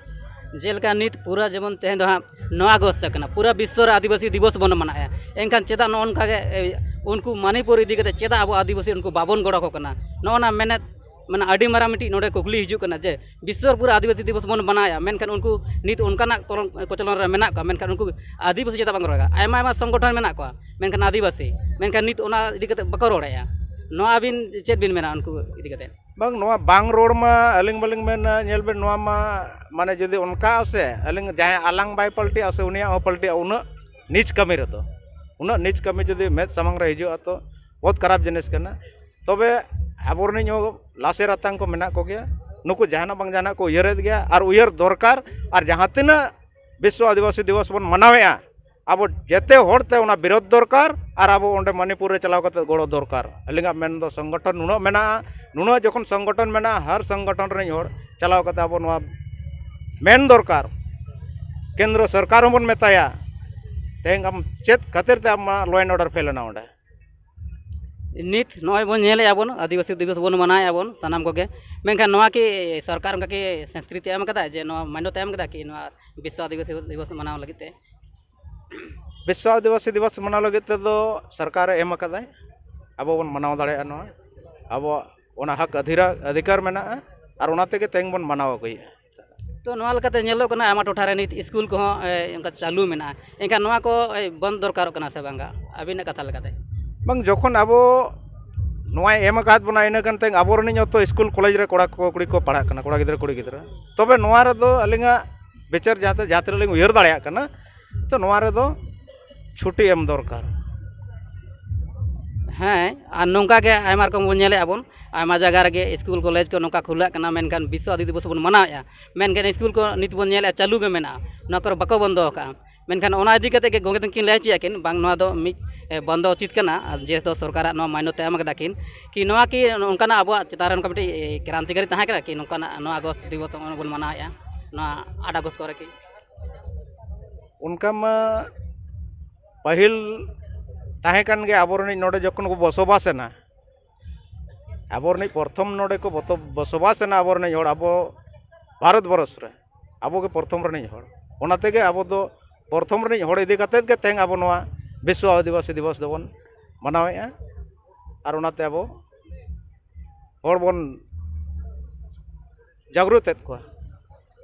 ᱡᱮᱞᱮᱠᱟ ᱱᱤᱛ ᱯᱩᱨᱟᱹ ᱡᱮᱢᱚᱱ ᱛᱮᱦᱮᱧ ᱫᱚ ᱦᱟᱸᱜ ᱱᱚᱣᱟ ᱟᱜᱚᱥᱴ ᱠᱟᱱᱟ, ᱯᱩᱨᱟᱹ ᱵᱤᱥᱥᱚ ᱨᱮ ᱟᱹᱫᱤᱵᱟᱹᱥᱤ ᱫᱤᱵᱚᱥ ᱵᱚᱱ ᱢᱟᱱᱟᱣᱮᱫᱼᱟ, ᱮᱱᱠᱷᱟᱱ ᱪᱮᱫᱟᱜ ᱱᱚᱜᱼᱚ ᱱᱚᱝᱠᱟ ᱜᱮ, ᱮ, ᱩᱱᱠᱩ ᱢᱟᱱᱤᱯᱩᱨ ᱤᱫᱤ ᱠᱟᱛᱮ ᱪᱮᱫᱟᱜ ᱟᱵᱚ ᱟᱹᱫᱤᱵᱟᱹᱥᱤ ᱩᱱᱠᱩ ᱵᱟᱵᱚᱱ ᱜᱚᱲᱚ ᱟᱠᱚ ᱠᱟᱱᱟ? ᱱᱚᱜᱼᱚ ᱱᱟ ᱢᱮᱱᱮᱫ, ᱢᱟᱱᱮ ᱟᱹᱰᱤ ᱢᱟᱨᱟᱝ ᱢᱤᱫᱴᱤᱡ ᱱᱚᱰᱮ ᱠᱩᱠᱞᱤ ᱦᱤᱡᱩᱜ ᱠᱟᱱᱟ ᱡᱮ ᱵᱤᱥᱥᱚ ᱯᱩᱨᱟᱹ ᱟᱹᱫᱤᱵᱟᱹᱥᱤ ᱫᱤᱵᱚᱥ ᱵᱚᱱ ᱢᱟᱱᱟᱣᱮᱫᱼᱟ, ᱢᱮᱱᱠᱷᱟᱱ ᱩᱱᱠᱩ ᱱᱤᱛ ᱚᱱᱠᱟᱱᱟᱜ ᱠᱚᱞᱚᱢ-, ᱠᱚᱪᱞᱚᱱ ᱨᱮ ᱢᱮᱱᱟᱜ ᱠᱚᱣᱟ, ᱢᱮᱱᱠᱷᱟᱱ ᱩᱱᱠᱩ ᱟᱹᱫᱤᱵᱟᱹᱥᱤ ᱪᱮᱫᱟᱜ ᱵᱟᱝ ᱨᱚᱲᱟ? ᱟᱭᱢᱟ ᱟᱭᱢᱟ ᱥᱚᱝᱜᱚᱴᱷᱚᱱ ᱢᱮᱱᱟᱜ ᱠᱚᱣᱟ, ᱢᱮᱱᱠᱷᱟᱱ ᱟᱹᱫᱤᱵᱟᱹᱥᱤ, ᱢᱮᱱᱠᱷᱟᱱ ᱱᱤᱛ ᱚᱱᱟ ᱤᱫᱤ ᱠᱟᱛᱮ ᱵᱟᱠᱚ ᱨᱚᱲᱮᱫᱼᱟ᱾ ᱱᱚᱣᱟ ᱟᱹᱵᱤᱱ ᱪᱮᱫ ᱵᱤᱱ ᱢᱮᱱᱟ ᱩᱱᱠᱩ ᱤᱫᱤ ᱠᱟᱛᱮ? ᱵᱟᱝ, ᱱᱚᱣᱟ ᱵᱟᱝ ᱨᱚᱲ ᱢᱟ ᱟᱹᱞᱤᱧ ᱵᱟᱹᱞᱤᱧ ᱢᱮᱱᱟ᱾ ᱧᱮᱞ ᱵᱮᱱ, ᱱᱚᱣᱟ ᱢᱟ ᱢᱟᱱᱮ ᱡᱩᱫᱤ ᱚᱱᱠᱟ ᱥᱮ, ᱟᱹᱞᱤᱧ ᱡᱟᱦᱟᱸᱭ ᱟᱞᱟᱝ ᱵᱟᱭ ᱯᱟᱞᱴᱤᱜᱼᱟ ᱥᱮ, ᱩᱱᱤᱭᱟᱜ ᱦᱚᱸ ᱯᱟᱞᱴᱤᱜᱼᱟ᱾ ᱩᱱᱟᱹᱜ ᱱᱤᱪ ᱠᱟᱹᱢᱤ ᱨᱮᱫᱚ, ᱩᱱᱟᱹᱜ ᱱᱤᱪ ᱠᱟᱹᱢᱤ ᱡᱩᱫᱤ ᱢᱮᱫ ᱥᱟᱢᱟᱝ ᱨᱮ ᱦᱤᱡᱩᱜᱼᱟ, ᱛᱚ ᱵᱚᱦᱩᱛ ᱠᱷᱟᱨᱟᱯ ᱡᱤᱱᱤᱥ ᱠᱟᱱᱟ᱾ ᱛᱚᱵᱮ ᱟᱵᱚ ᱨᱤᱱᱤᱡ ᱦᱚᱸ ᱞᱟᱥᱮᱨ ᱟᱛᱟᱝ ᱠᱚ ᱢᱮᱱᱟᱜ ᱠᱚᱜᱮᱭᱟ, ᱱᱩᱠᱩ ᱡᱟᱦᱟᱱᱟᱜ ᱵᱟᱝ ᱡᱟᱦᱟᱱᱟᱜ ᱠᱚ ᱩᱭᱦᱟᱹᱨᱮᱫ ᱜᱮᱭᱟ ᱟᱨ ᱩᱭᱦᱟᱹᱨ ᱫᱚᱨᱠᱟᱨ᱾ ᱟᱨ ᱡᱟᱦᱟᱸ ᱛᱤᱱᱟᱹᱜ ᱵᱤᱥᱥᱚ ᱟᱹᱫᱤᱵᱟᱹᱥᱤ ᱫᱤᱵᱚᱥ ᱵᱚᱱ ᱢᱟᱱᱟᱣᱮᱫᱼᱟ, ᱟᱵᱚ ᱡᱮᱛᱮ ᱦᱚᱲ ᱛᱮ ᱚᱱᱟ ᱵᱤᱨᱳᱫᱷ ᱫᱚᱨᱠᱟᱨ ᱟᱨ ᱟᱵᱚ ᱚᱸᱰᱮ ᱢᱚᱱᱤᱯᱩᱨ ᱨᱮ ᱪᱟᱞᱟᱣ ᱠᱟᱛᱮ ᱜᱚᱲᱚ ᱫᱚᱨᱠᱟᱨ᱾ ᱟᱹᱞᱤᱧᱟᱜ ᱢᱮᱱ ᱫᱚ ᱥᱚᱝᱜᱚᱴᱷᱚᱱ ᱱᱩᱱᱟᱹᱜ ᱢᱮᱱᱟᱜᱼᱟ, ᱱᱩᱱᱟᱹᱜ ᱡᱚᱠᱷᱚᱱ ᱥᱚᱝᱜᱚᱴᱷᱚᱱ ᱢᱮᱱᱟᱜᱼᱟ, ᱦᱟᱨ ᱥᱚᱝᱜᱚᱴᱷᱚᱱ ᱨᱮᱱ ᱦᱚᱲ ᱪᱟᱞᱟᱣ ᱠᱟᱛᱮ ᱟᱵᱚ ᱱᱚᱣᱟ ᱢᱮᱱ ᱫᱚᱨᱠᱟᱨ᱾ ᱠᱮᱱᱫᱨᱚ ᱥᱚᱨᱠᱟᱨ ᱦᱚᱸᱵᱚᱱ ᱢᱮᱛᱟᱭᱟ, ᱛᱮᱦᱮᱧ ᱟᱢ ᱪᱮᱫ ᱠᱷᱟᱹᱛᱤᱨ ᱛᱮ ᱟᱢᱟᱜ law and order fail ᱮᱱᱟ ᱚᱸᱰᱮ? ᱱᱤᱛ ᱱᱚᱜᱼᱚᱭ ᱵᱚᱱ ᱧᱮᱞᱮᱫᱼᱟ ᱵᱚᱱ, ᱟᱹᱫᱤᱵᱟᱹᱥᱤ ᱫᱤᱵᱚᱥ ᱵᱚᱱ ᱢᱟᱱᱟᱣᱮᱫᱼᱟ ᱵᱚᱱ ᱥᱟᱱᱟᱢ ᱠᱚᱜᱮ, ᱢᱮᱱᱠᱷᱟᱱ ᱱᱚᱣᱟ ᱠᱤ ᱥᱚᱨᱠᱟᱨ ᱚᱱᱠᱟ ᱠᱤ ᱥᱚᱝᱥᱠᱨᱤᱛᱤ ᱮᱢ ᱠᱟᱫᱟ, ᱡᱮ ᱱᱚᱣᱟ ᱢᱟᱱᱱᱚᱛᱟ ᱮᱢ ᱠᱟᱫᱟ ᱠᱤ ᱱᱚᱣᱟ ᱵᱤᱥᱥᱚ ᱟᱹᱫᱤᱵᱟᱹᱥᱤ ᱫᱤᱵᱚᱥ ᱢᱟᱱᱟᱣ ᱞᱟᱹᱜᱤᱫ ᱛᱮ? ᱵᱤᱥᱥᱚ ᱟᱹᱫᱤᱵᱟᱹᱥᱤ ᱫᱤᱵᱚᱥ ᱢᱟᱱᱟᱣ ᱞᱟᱹᱜᱤᱫ ᱛᱮᱫᱚ ᱥᱚᱨᱠᱟᱨᱮ ᱮᱢ ᱟᱠᱟᱫᱟᱭ, ᱟᱵᱚ ᱵᱚᱱ ᱢᱟᱱᱟᱣ ᱫᱟᱲᱮᱭᱟᱜᱼᱟ᱾ ᱱᱚᱣᱟ ᱟᱵᱚᱣᱟᱜ ᱚᱱᱟ ᱦᱚᱠ ᱟᱫᱷᱤᱨᱟ ᱚᱫᱷᱤᱠᱟᱨ ᱢᱮᱱᱟᱜᱼᱟ, ᱟᱨ ᱚᱱᱟ ᱛᱮᱜᱮ ᱛᱮᱦᱮᱧ ᱵᱚᱱ ᱢᱟᱱᱟᱣ ᱟᱹᱜᱩᱭᱮᱫᱼᱟ᱾ ᱛᱚ ᱱᱚᱣᱟ ᱞᱮᱠᱟᱛᱮ ᱧᱮᱞᱚᱜ ᱠᱟᱱᱟ, ᱟᱭᱢᱟ ᱴᱚᱴᱷᱟ ᱨᱮ ᱱᱤᱛ ᱥᱠᱩᱞ ᱠᱚᱦᱚᱸ ᱮ, ᱚᱱᱠᱟ ᱪᱟᱹᱞᱩ ᱢᱮᱱᱟᱜᱼᱟ, ᱮᱱᱠᱷᱟᱱ ᱱᱚᱣᱟ ᱠᱚ ᱮ, ᱵᱚᱱᱫ ᱫᱚᱨᱠᱟᱨᱚᱜ ᱠᱟᱱᱟ ᱥᱮ ᱵᱟᱝᱟ? ᱟᱹᱵᱤᱱᱟᱜ ᱠᱟᱛᱷᱟ ᱞᱮᱠᱟᱛᱮ᱾ ᱵᱟᱝ, ᱡᱚᱠᱷᱚᱱ ᱟᱵᱚ ᱱᱚᱣᱟᱭ ᱮᱢ ᱟᱠᱟᱫ ᱵᱚᱱᱟ, ᱤᱱᱟᱹ ᱠᱟᱱ ᱛᱮ ᱟᱵᱚ ᱨᱮᱱᱤᱡ ᱦᱚᱸᱛᱚ ᱥᱠᱩᱞ ᱠᱚᱞᱮᱡᱽ ᱨᱮ ᱠᱚᱲᱟ ᱠᱚ ᱠᱩᱲᱤ ᱠᱚ ᱯᱟᱲᱦᱟᱜ ᱠᱟᱱᱟ, ᱠᱚᱲᱟ ᱜᱤᱫᱽᱨᱟᱹ ᱠᱩᱲᱤ ᱜᱤᱫᱽᱨᱟᱹ᱾ ᱛᱚᱵᱮ ᱱᱚᱣᱟ ᱨᱮᱫᱚ ᱟᱹᱞᱤᱧᱟᱜ ᱵᱤᱪᱟᱹᱨ ᱡᱟᱦᱟᱸ ᱛᱮ, ᱡᱟᱦᱟᱸ ᱛᱤᱱᱟᱹᱜ ᱞᱤᱧ ᱩᱭᱦᱟᱹᱨ ᱫᱟᱲᱮᱭᱟᱜ ᱠᱟᱱᱟ, ᱛᱚ ᱱᱚᱣᱟ ᱨᱮᱫᱚ ᱪᱷᱩᱴᱤ ᱮᱢ ᱫᱚᱨᱠᱟᱨ᱾ ᱦᱮᱸ, ᱟᱨ ᱱᱚᱝᱠᱟ ᱜᱮ ᱟᱭᱢᱟ ᱨᱚᱠᱚᱢ ᱵᱚᱱ ᱧᱮᱞᱮᱫᱼᱟ ᱵᱚᱱ, ᱟᱭᱢᱟ ᱡᱟᱭᱜᱟ ᱨᱮᱜᱮ ᱥᱠᱩᱞ ᱠᱚᱞᱮᱡᱽ ᱠᱚ ᱱᱚᱝᱠᱟ ᱠᱷᱩᱞᱟᱹᱜ ᱠᱟᱱᱟ, ᱢᱮᱱᱠᱷᱟᱱ ᱵᱤᱥᱥᱚ ᱟᱹᱫᱤ ᱫᱤᱵᱚᱥ ᱵᱚᱱ ᱢᱟᱱᱟᱣᱮᱫᱼᱟ, ᱢᱮᱱᱠᱷᱟᱱ ᱥᱠᱩᱞ ᱠᱚ ᱱᱤᱛ ᱵᱚᱱ ᱧᱮᱞᱮᱫᱼᱟ ᱪᱟᱹᱞᱩ ᱜᱮ ᱢᱮᱱᱟᱜᱼᱟ, ᱱᱚᱣᱟ ᱠᱚᱨᱮ ᱵᱟᱠᱚ ᱵᱚᱱᱫᱚ ᱟᱠᱟᱫᱼᱟ᱾ ᱢᱮᱱᱠᱷᱟᱱ ᱚᱱᱟ ᱤᱫᱤ ᱠᱟᱛᱮ ᱜᱮ ᱜᱚᱢᱠᱮ ᱛᱟᱹᱠᱤᱱ ᱞᱟᱹᱭ ᱦᱚᱪᱚᱭᱟ ᱠᱤᱱ, ᱵᱟᱝ ᱱᱚᱣᱟ ᱫᱚ ᱢᱤᱫ ᱮ, ᱵᱚᱱᱫᱚ ᱩᱪᱤᱛ ᱠᱟᱱᱟ, ᱟᱨ ᱡᱮᱦᱮᱛᱩ ᱥᱚᱨᱠᱟᱨᱟᱜ ᱱᱚᱣᱟ ᱢᱟᱱᱱᱚᱛᱟ ᱮᱢ ᱠᱟᱫᱟ ᱠᱤᱱ, ᱠᱤ ᱱᱚᱣᱟ ᱠᱤ ᱚᱱᱠᱟᱱᱟᱜ ᱟᱵᱚᱣᱟᱜ ᱪᱮᱛᱟᱱ ᱨᱮ ᱚᱱᱠᱟ ᱢᱤᱫᱴᱤᱡ ᱮ, ᱠᱨᱟᱱᱛᱤᱠᱟᱨᱤ ᱛᱟᱦᱮᱸ ᱠᱟᱱᱟ ᱠᱤ ᱱᱚᱝᱠᱟᱱᱟᱜ ᱱᱚᱣᱟ ᱟᱜᱚᱥᱴ ᱫᱤᱵᱚᱥ ᱵᱚᱱ ᱢᱟᱱᱟᱣᱮᱫᱼᱟ, ᱱᱚᱣᱟ ᱟᱴ ᱟᱜᱚᱥᱴ ᱠᱚᱨᱮ ᱠᱤ? ᱚᱱᱠᱟ ᱢᱟ ᱯᱟᱹᱦᱤᱞ ᱛᱟᱦᱮᱸ ᱠᱟᱱ ᱜᱮ, ᱟᱵᱚ ᱨᱮᱱᱤᱡ ᱱᱚᱰᱮ ᱡᱚᱠᱷᱚᱱ ᱠᱚ ᱵᱚᱥᱚᱵᱟᱥ ᱮᱱᱟ, ᱟᱵᱚ ᱨᱮᱱᱤᱡ ᱯᱨᱚᱛᱷᱚᱢ ᱱᱚᱰᱮ ᱠᱚ ᱵᱚᱛᱚ- ᱵᱚᱥᱚᱵᱟᱥ ᱮᱱᱟ ᱟᱵᱚ ᱨᱮᱱᱤᱡ ᱦᱚᱲ, ᱟᱵᱚ ᱵᱷᱟᱨᱚᱛ ᱵᱚᱨᱚᱥ ᱨᱮ ᱟᱵᱚ ᱜᱮ ᱯᱨᱚᱛᱷᱚᱢ ᱨᱮᱱᱤᱡ ᱦᱚᱲ᱾ ᱚᱱᱟ ᱛᱮᱜᱮ ᱟᱵᱚ ᱫᱚ ᱯᱨᱚᱛᱷᱚᱢ ᱨᱮᱱᱤᱡ ᱦᱚᱲ ᱤᱫᱤ ᱠᱟᱛᱮᱫ ᱜᱮ ᱛᱮᱦᱮᱧ ᱟᱵᱚ ᱱᱚᱣᱟ ᱵᱤᱥᱥᱚ ᱟᱹᱫᱤᱵᱟᱹᱥᱤ ᱫᱤᱵᱚᱥ ᱫᱚᱵᱚᱱ ᱢᱟᱱᱟᱣᱮᱫᱼᱟ᱾ ᱟᱨ ᱚᱱᱟᱛᱮ ᱟᱵᱚ ᱦᱚᱲ ᱵᱚᱱ ᱡᱟᱜᱽᱨᱩᱛᱮᱫ ᱠᱚᱣᱟ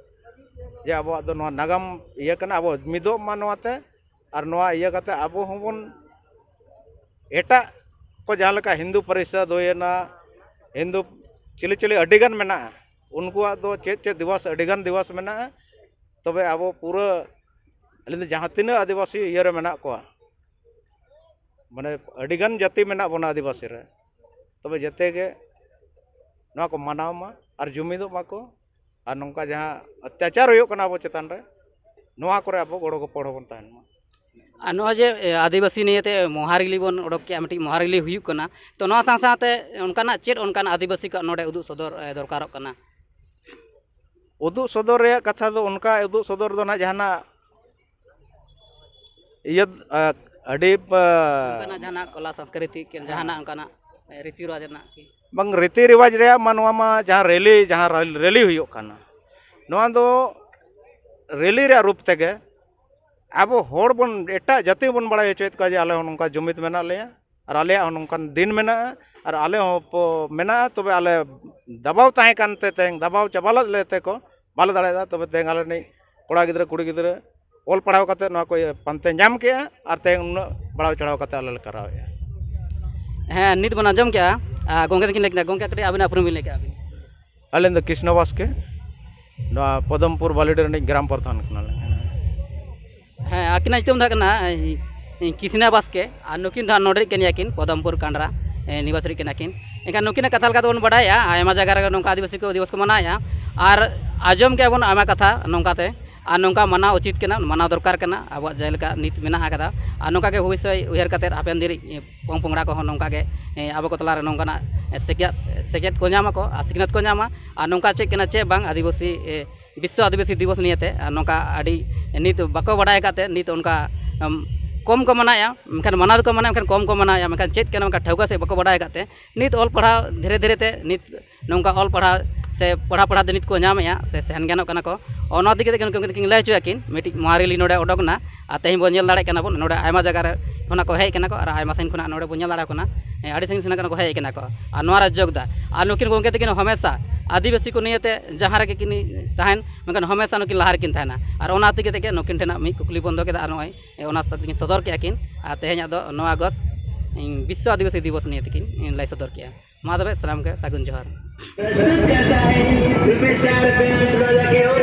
ᱡᱮ ᱟᱵᱚᱣᱟᱜ ᱫᱚ ᱱᱚᱣᱟ ᱱᱟᱜᱟᱢ ᱤᱭᱟᱹ ᱠᱟᱱᱟ, ᱟᱵᱚ ᱢᱤᱫᱚᱜ ᱢᱟ ᱱᱚᱣᱟᱛᱮ᱾ ᱟᱨ ᱱᱚᱣᱟ ᱤᱭᱟᱹ ᱠᱟᱛᱮ ᱟᱵᱚ ᱦᱚᱸᱵᱚᱱ, ᱮᱴᱟᱜ ᱠᱚ ᱡᱟᱦᱟᱸ ᱞᱮᱠᱟ ᱦᱤᱱᱫᱩ ᱯᱚᱨᱤᱥᱚᱫᱽ ᱦᱩᱭᱮᱱᱟ, ᱦᱤᱱᱫᱩ ᱪᱤᱞᱤ ᱪᱤᱞᱤ ᱟᱹᱰᱤᱜᱟᱱ ᱢᱮᱱᱟᱜᱼᱟ, ᱩᱱᱠᱩᱣᱟᱜ ᱫᱚ ᱪᱮᱫ ᱪᱮᱫ ᱫᱤᱵᱚᱥ, ᱟᱹᱰᱤᱜᱟᱱ ᱫᱤᱵᱚᱥ ᱢᱮᱱᱟᱜᱼᱟ᱾ ᱛᱚᱵᱮ ᱟᱵᱚ ᱯᱩᱨᱟᱹ, ᱟᱹᱞᱤᱧ ᱫᱚ ᱡᱟᱦᱟᱸ ᱛᱤᱱᱟᱹᱜ ᱟᱹᱫᱤᱵᱟᱹᱥᱤ ᱤᱭᱟᱹᱨᱮ ᱢᱮᱱᱟᱜ ᱠᱚᱣᱟ, ᱢᱟᱱᱮ ᱟᱹᱰᱤᱜᱟᱱ ᱡᱟᱹᱛᱤ ᱢᱮᱱᱟᱜ ᱵᱚᱱᱟ ᱟᱹᱫᱤᱵᱟᱹᱥᱤ ᱨᱮ, ᱛᱚᱵᱮ ᱡᱮᱛᱮ ᱜᱮ ᱱᱚᱣᱟ ᱠᱚ ᱢᱟᱱᱟᱣ ᱢᱟ ᱟᱨ ᱡᱩᱢᱤᱫᱚᱜ ᱢᱟᱠᱚ᱾ ᱟᱨ ᱱᱚᱝᱠᱟ ᱡᱟᱦᱟᱸ ᱚᱛᱛᱟᱪᱟᱨ ᱦᱩᱭᱩᱜ ᱠᱟᱱᱟ ᱟᱵᱚ ᱪᱮᱛᱟᱱ ᱨᱮ, ᱱᱚᱣᱟ ᱠᱚᱨᱮ ᱟᱵᱚ ᱜᱚᱲᱚ ᱜᱚᱯᱚᱲ ᱦᱚᱸᱵᱚᱱ ᱛᱟᱦᱮᱱ ᱢᱟ᱾ ᱟᱨ ᱱᱚᱜᱼᱚᱭ ᱡᱮ ᱮ, ᱟᱹᱫᱤᱵᱟᱹᱥᱤ ᱱᱤᱭᱮᱛᱮ ᱢᱚᱦᱟᱨᱤᱞᱤ ᱵᱚᱱ ᱚᱰᱚᱠ ᱠᱮᱜᱼᱟ, ᱢᱤᱫᱴᱤᱡ ᱢᱚᱦᱟᱨᱤᱞᱤ ᱦᱩᱭᱩᱜ ᱠᱟᱱᱟ, ᱛᱚ ᱱᱚᱣᱟ ᱥᱟᱶ ᱥᱟᱶᱛᱮ ᱚᱱᱠᱟᱱᱟᱜ ᱪᱮᱫ ᱚᱱᱠᱟᱱ ᱟᱹᱫᱤᱵᱟᱹᱥᱤ ᱠᱚᱣᱟᱜ ᱱᱚᱰᱮ ᱩᱫᱩᱜ ᱥᱚᱫᱚᱨ ᱮ, ᱫᱚᱨᱠᱟᱨᱚᱜ ᱠᱟᱱᱟ? ᱩᱫᱩᱜ ᱥᱚᱫᱚᱨ ᱨᱮᱭᱟᱜ ᱠᱟᱛᱷᱟ ᱫᱚ, ᱚᱱᱠᱟ ᱩᱫᱩᱜ ᱥᱚᱫᱚᱨ ᱫᱚ ᱱᱟᱦᱟᱜ ᱡᱟᱦᱟᱱᱟᱜ ᱤᱭᱟᱹ, ᱟ, ᱟᱹᱰᱤ, ᱟ, ᱚᱱᱠᱟᱱᱟᱜ ᱡᱟᱦᱟᱱᱟᱜ ᱠᱚᱞᱟ ᱥᱚᱝᱥᱠᱨᱤᱛᱤ ᱠᱤ ᱡᱟᱦᱟᱱᱟᱜ ᱚᱱᱠᱟᱱᱟᱜ ᱮ, ᱨᱤᱛᱤ ᱨᱮᱣᱟᱡᱽ ᱨᱮᱱᱟᱜ ᱠᱤ? ᱵᱟᱝ, ᱨᱤᱛᱤ ᱨᱮᱣᱟᱡᱽ ᱨᱮᱭᱟᱜ ᱢᱟ ᱱᱚᱣᱟ ᱢᱟ ᱡᱟᱦᱟᱸ ᱨᱮᱞᱤ, ᱡᱟᱦᱟᱸ ᱨᱮᱞᱤ ᱦᱩᱭᱩᱜ ᱠᱟᱱᱟ, ᱱᱚᱣᱟ ᱫᱚ ᱨᱮᱞᱤ ᱨᱮᱭᱟᱜ ᱨᱩᱯ ᱛᱮᱜᱮ ᱟᱵᱚ ᱦᱚᱲ ᱵᱚᱱ, ᱮᱴᱟᱜ ᱡᱟᱹᱛᱤ ᱵᱚᱱ ᱵᱟᱲᱟᱭ ᱦᱚᱪᱚᱭᱮᱫ ᱠᱚᱣᱟ ᱡᱮ ᱟᱞᱮ ᱦᱚᱸ ᱱᱚᱝᱠᱟ ᱡᱩᱢᱤᱫ ᱢᱮᱱᱟᱜ ᱞᱮᱭᱟ ᱟᱨ ᱟᱞᱮᱭᱟᱜ ᱦᱚᱸ ᱱᱚᱝᱠᱟᱱ ᱫᱤᱱ ᱢᱮᱱᱟᱜᱼᱟ ᱟᱨ ᱟᱞᱮ ᱦᱚᱸ ᱯᱚ-, ᱢᱮᱱᱟᱜᱼᱟ, ᱛᱚᱵᱮ ᱟᱞᱮ ᱫᱟᱵᱟᱣ ᱛᱟᱦᱮᱸ ᱠᱟᱱᱛᱮ ᱛᱮᱦᱮᱧ ᱫᱟᱵᱟᱣ ᱪᱟᱵᱟ ᱞᱮᱫ ᱞᱮ ᱛᱮᱠᱚ ᱵᱟᱞᱮ ᱫᱟᱲᱮᱭᱟᱫᱟ᱾ ᱛᱚᱵᱮ ᱛᱮᱦᱮᱧ ᱟᱞᱮ ᱨᱤᱱᱤᱡ ᱠᱚᱲᱟ ᱜᱤᱫᱽᱨᱟᱹ, ᱠᱩᱲᱤ ᱜᱤᱫᱽᱨᱟᱹ ᱚᱞ ᱯᱟᱲᱦᱟᱣ ᱠᱟᱛᱮ ᱱᱚᱣᱟ ᱠᱚ ᱯᱟᱱᱛᱮ ᱧᱟᱢ ᱠᱮᱜᱼᱟ ᱟᱨ ᱛᱮᱦᱮᱧ ᱩᱱᱟᱹᱜ ᱵᱟᱲᱟᱣ ᱪᱟᱲᱦᱟᱣ ᱠᱟᱛᱮ ᱟᱞᱮ ᱞᱮ ᱠᱚᱨᱟᱣᱮᱜᱼᱟ᱾ ᱦᱮᱸ, ᱱᱤᱛ ᱵᱚᱱ ᱟᱸᱡᱚᱢ ᱠᱮᱜᱼᱟ᱾ ᱟᱨ ᱜᱚᱢᱠᱮ ᱛᱟᱹᱠᱤᱱ ᱞᱟᱹᱭ ᱠᱮᱫᱟ, ᱜᱚᱢᱠᱮ ᱠᱟᱹᱴᱤᱡ ᱟᱹᱵᱤᱱᱟᱜ ᱩᱯᱨᱩᱢ ᱵᱤᱱ ᱞᱟᱹᱭ ᱠᱮᱜᱼᱟ ᱵᱤᱱ? ᱟᱹᱞᱤᱧ ᱫᱚ ᱠᱨᱤᱥᱱᱚ ᱵᱟᱥᱠᱮ, ᱱᱚᱣᱟ ᱯᱚᱫᱚᱢᱯᱩᱨ ᱵᱟᱞᱤᱰᱤ ᱨᱤᱱᱤᱡ ᱜᱨᱟᱢ ᱯᱨᱚᱫᱷᱟᱱ ᱠᱟᱱᱟᱞᱤᱧ᱾ ᱦᱮᱸ, ᱟᱹᱠᱤᱱᱟᱜ ᱧᱩᱛᱩᱢ ᱫᱚ ᱦᱩᱭᱩᱜ ᱠᱟᱱᱟ ᱮ, ᱠᱤᱥᱱᱟ ᱵᱟᱥᱠᱮ᱾ ᱟᱨ ᱱᱩᱠᱤᱱ ᱫᱚ ᱦᱟᱸᱜ ᱱᱚᱰᱮ ᱨᱤᱡ ᱠᱟᱱ ᱜᱮᱭᱟ ᱠᱤᱱ, ᱯᱚᱫᱚᱢᱯᱩᱨ ᱠᱟᱱᱰᱨᱟ ᱮ, ᱱᱤᱵᱟᱥ ᱨᱤᱡ ᱠᱟᱱᱟ ᱠᱤᱱ᱾ ᱮᱱᱠᱷᱟᱱ ᱱᱩᱠᱤᱱᱟᱜ ᱠᱟᱛᱷᱟ ᱞᱮᱠᱟ ᱛᱮᱵᱚᱱ ᱵᱟᱰᱟᱭᱮᱜᱼᱟ, ᱟᱭᱢᱟ ᱡᱟᱭᱜᱟ ᱨᱮ ᱱᱚᱝᱠᱟ ᱟᱹᱫᱤᱵᱟᱹᱥᱤ ᱠᱚ ᱫᱤᱵᱚᱥ ᱠᱚ ᱢᱟᱱᱟᱣᱮᱜᱼᱟ᱾ ᱟᱨ ᱟᱸᱡᱚᱢ ᱠᱮᱜᱼᱟ ᱵᱚᱱ ᱟᱭᱢᱟ ᱠᱟᱛᱷᱟ ᱱᱚᱝᱠᱟ ᱛᱮ, ᱟᱨ ᱱᱚᱝᱠᱟ ᱢᱟᱱᱟᱣ ᱩᱪᱤᱛ ᱠᱟᱱᱟ, ᱢᱟᱱᱟᱣ ᱫᱚᱨᱠᱟᱨ ᱠᱟᱱᱟ, ᱟᱵᱚᱣᱟᱜ ᱡᱮᱞᱮᱠᱟ ᱱᱤᱛ ᱢᱮᱱᱟᱜ ᱟᱠᱟᱫᱟ᱾ ᱟᱨ ᱱᱚᱝᱠᱟ ᱜᱮ ᱵᱷᱚᱵᱤᱥᱥᱚᱭ ᱩᱭᱦᱟᱹᱨ ᱠᱟᱛᱮᱫ ᱦᱟᱯᱮᱱ ᱫᱤᱱ ᱨᱤᱡ ᱮ, ᱯᱚᱝ ᱯᱚᱝᱲᱟ ᱠᱚᱦᱚᱸ ᱱᱚᱝᱠᱟ ᱜᱮ ᱮ, ᱟᱵᱚ ᱠᱚ ᱛᱟᱞᱟᱨᱮ ᱱᱚᱝᱠᱟᱱᱟᱜ ᱮ, ᱥᱮᱪᱮᱫ, ᱥᱮᱪᱮᱫ ᱠᱚ ᱧᱟᱢ ᱟᱠᱚ ᱟᱨ ᱥᱤᱠᱷᱱᱟᱹᱛ ᱠᱚ ᱧᱟᱢᱟ᱾ ᱟᱨ ᱱᱚᱝᱠᱟ ᱪᱮᱫ ᱠᱟᱱᱟ ᱪᱮᱫ ᱵᱟᱝ ᱟᱹᱫᱤᱵᱟᱹᱥᱤ ᱮ, ᱵᱤᱥᱥᱚ ᱟᱹᱫᱤᱵᱟᱹᱥᱤ ᱫᱤᱵᱚᱥ ᱱᱤᱭᱮᱛᱮ ᱟᱨ ᱱᱚᱝᱠᱟ ᱟᱹᱰᱤ ᱱᱤᱛ ᱵᱟᱠᱚ ᱵᱟᱰᱟᱭ ᱟᱠᱟᱫ ᱛᱮ ᱱᱤᱛ ᱚᱱᱠᱟ ᱮᱢ, ᱠᱚᱢ ᱠᱚ ᱢᱟᱱᱟᱣᱮᱫᱼᱟ, ᱢᱮᱱᱠᱷᱟᱱ ᱢᱟᱱᱟᱣ ᱫᱚᱠᱚ ᱢᱟᱱᱟᱣᱟ, ᱢᱮᱱᱠᱷᱟᱱ ᱠᱚᱢ ᱠᱚ ᱢᱟᱱᱟᱣᱮᱫᱼᱟ, ᱢᱮᱱᱠᱷᱟᱱ ᱪᱮᱫ ᱠᱟᱱᱟ ᱚᱱᱠᱟ ᱴᱷᱟᱹᱣᱠᱟᱹ ᱥᱮᱫ ᱵᱟᱠᱚ ᱵᱟᱰᱟᱭ ᱟᱠᱟᱫ ᱛᱮ ᱱᱤᱛ ᱚᱞ ᱯᱟᱲᱦᱟᱣ ᱫᱷᱤᱨᱮ ᱫᱷᱤᱨᱮ ᱛᱮ ᱱᱤᱛ ᱱᱚᱝᱠᱟ ᱚᱞ ᱯᱟᱲᱦᱟᱣ ᱥᱮ ᱯᱟᱲᱦᱟᱣ ᱯᱟᱲᱦᱟᱣ ᱛᱮ ᱱᱤᱛ ᱠᱚ ᱧᱟᱢᱮᱫᱼᱟ ᱥᱮ ᱥᱮᱱ ᱜᱟᱱᱚᱜ ᱠᱟᱱᱟ ᱠᱚ᱾ ᱚᱱᱟ ᱤᱫᱤ ᱠᱟᱛᱮ ᱜᱮ ᱱᱩᱠᱤᱱ ᱠᱤᱱ ᱞᱟᱹᱭ ᱦᱚᱪᱚᱭᱟ ᱠᱤᱱ, ᱢᱤᱫᱴᱤᱡ ᱢᱚᱦᱟᱨᱤᱞᱤ ᱱᱚᱰᱮ ᱚᱰᱚᱠ ᱮᱱᱟ ᱟᱨ ᱛᱮᱦᱮᱧ ᱵᱚᱱ ᱧᱮᱞ ᱫᱟᱲᱮᱭᱟᱜ ᱠᱟᱱᱟ ᱵᱚᱱ ᱱᱚᱰᱮ ᱟᱭᱢᱟ ᱡᱟᱭᱜᱟ ᱨᱮ ᱠᱷᱚᱱᱟᱜ ᱠᱚ ᱦᱮᱡ ᱠᱟᱱᱟ ᱠᱚ ᱟᱨ ᱟᱭᱢᱟ ᱥᱟᱺᱜᱤᱧ ᱠᱷᱚᱱᱟᱜ ᱱᱚᱰᱮ ᱵᱚᱱ ᱧᱮᱞ ᱫᱟᱲᱮᱭᱟᱠᱚ ᱠᱟᱱᱟ᱾ ᱦᱮᱸ, ᱟᱹᱰᱤ ᱥᱟᱺᱜᱤᱧ ᱥᱮᱱ ᱠᱟᱱᱟ ᱠᱚ, ᱦᱮᱡ ᱠᱟᱱᱟ ᱠᱚ ᱟᱨ ᱱᱚᱣᱟ ᱨᱮ ᱡᱳᱜᱽ ᱫᱟ᱾ ᱟᱨ ᱱᱩᱠᱤᱱ ᱜᱚᱢᱠᱮ ᱛᱟᱹᱠᱤᱱ ᱦᱚᱢᱮᱥᱟ ᱟᱹᱫᱤᱵᱟᱹᱥᱤ ᱠᱚ ᱱᱤᱭᱮᱛᱮ ᱡᱟᱦᱟᱸ ᱨᱮᱜᱮ ᱠᱤᱱ ᱛᱟᱦᱮᱱ, ᱢᱮᱱᱠᱷᱟᱱ ᱦᱚᱢᱮᱥᱟ ᱱᱩᱠᱤᱱ ᱞᱟᱦᱟ ᱨᱮᱠᱤᱱ ᱛᱟᱦᱮᱱᱟ᱾ ᱟᱨ ᱚᱱᱟ ᱛᱮᱜᱮ ᱛᱮᱜᱮ ᱱᱩᱠᱤᱱ ᱴᱷᱮᱱᱟᱜ ᱢᱤᱫ ᱠᱩᱠᱞᱤ ᱵᱚᱱᱫᱚ ᱠᱮᱫᱟ ᱟᱨ ᱱᱚᱜᱼᱚᱭ ᱚᱱᱟ ᱥᱟᱛᱟᱜ ᱛᱮᱠᱤᱱ ᱥᱚᱫᱚᱨ ᱠᱮᱫᱼᱟ ᱠᱤᱱ᱾ ᱟᱨ ᱛᱮᱦᱮᱧᱟᱜ ᱫᱚ ᱱᱚᱣᱟ ᱟᱜᱚᱥᱴ ᱵᱤᱥᱥᱚ ᱟᱹᱫᱤᱵᱟᱹᱥᱤ ᱫᱤᱵᱚᱥ ᱱᱤᱭᱮ ᱛᱮᱠᱤᱱ ᱞᱟᱹᱭ ᱥᱚᱫᱚᱨ ᱠᱮᱫᱼᱟ᱾ ᱢᱟ ᱛᱚᱵᱮ ᱥᱟᱱᱟᱢ ᱜᱮ ᱥᱟᱹᱜᱩᱱ ᱡᱚᱦᱟᱨ᱾ प्रस्तुत करता है सुपरस्टार बैंड वाला के ओर